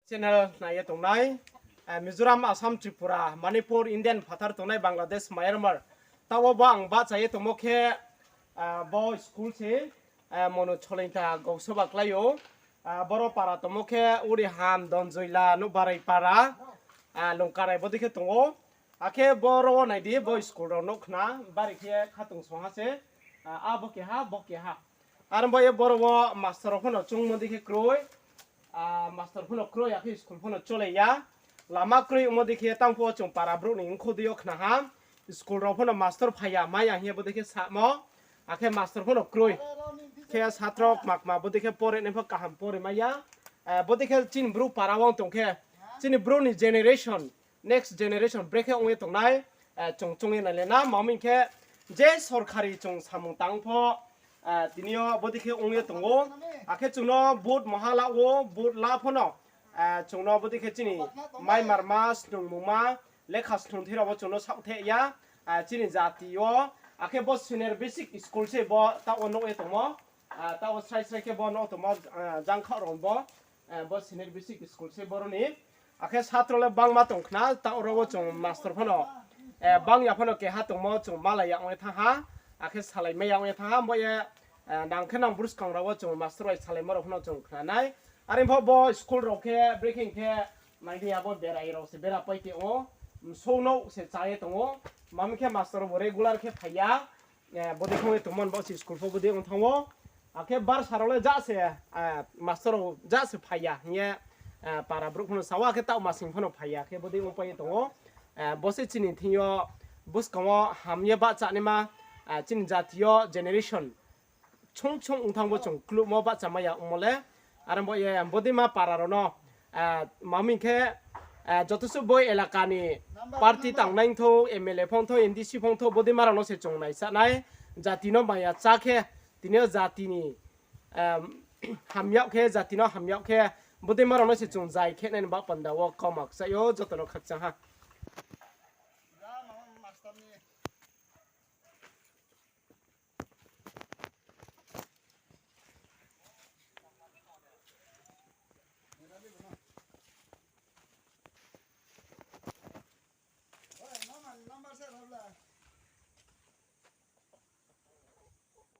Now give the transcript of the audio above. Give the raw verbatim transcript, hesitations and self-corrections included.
Channel nai ye tongnai, Mizoram, Assam, Tripura, Manipur, Indian phathar tongnai, Bangladesh, Myanmar, taoh wo bo ang bahcha ye tongmo khe, bo school se, Monu Choloingta Gausoba klái ou. Boro para tongmo khe Uriham, Donjoila, Nouhbarai para, Longkarai bodei khe tong ou. Akhe boro wo nai di, bo school rao nouh khna, bari khe khatungsung ha se, abo keha, bo keha. Are bo ye boro wo master rao pho no chungmo dei khe kroi, master pho no kroi, akhe school pho no cholai ya. Lama kroi ongmo dei khe tang pho chung para brouh ni ongkhou dei yo khna ha. School rao pho no master phai ya, mai ya hing ye bodei khe samo. Akhe master pho no kroi. Khe satro kma kma bodei khe pore nai pho kaham pore mai ya. Bodei khe chini bru para wo tong khe, chini bru ni generation, next generation brekhe ong ye tongnai, chung chung ye nai le na, ma hing khe je sorkari chung samung tang pho, tini yo bodei khe ong ye tong ou. Akhe chung no vote moha la wo, vote la pho no, chung no bodei khe chini maimarma, snungmungma, lekha snungthai rao wo chung no saohtheh ya, chini jati yo. Akhe bo senior basic school se bo taoh wo nouh ye tongmo, taoh wo srai srai khe bo nouh tongmo, jangkhaoh rao bo, bo senior basic school se boro ni. Akhe satro le bangma tong khna, taoh ro wo chung master pho no, bang ya pho no keha tongmo chung malai ya ong ye thanng ha, akhe salai mai ya ong ye thanng ha, bo ye, nang khe nang buskang rao wo chung master bai salaimo rao pho no chung khna nai. Are pho bo school rao khe brekhe khe nai di, abo berai rao se bera pai tong ou, msou nouh se chá ye tong ou, ma hing khe master rao bo regular khe phai ya, bodei khe ong ye tongmo ni baoh se school pho bodei ong thanng ou. Akhe barsa rao le ja se, master rao ja se phai ya hing ye, para brouh pho no sa ou, akhe taoh masing pho no phai ya khe bodei ongpai ye tong ou. Bo se chini thing yo buskang wo ham ye bahchanaima, chini jati yo generation chung chung ong thanng bo chung klubmo bahchamai ya ongmo le. Are bo ye bodeima para rao no, ma hing khe, joto suh bo elaka ni party tangnai thou, M L A phong thou, M D C phong thou, bodeima rao no se chung naisa nai. Jati no maya chá khe, tini yo jati ni, hamyag khe, jati no hamyag khe, bodeima rao no se chung zai khe nai ni baoh panda wo kauma kchaih yo joto no khakchang ha.